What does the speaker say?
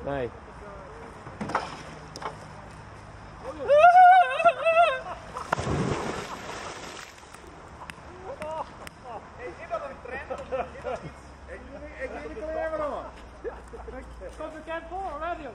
Nee. Is dat een trend? Is dat iets? Ik ben er klaar voor. Komt bekend voor, radio.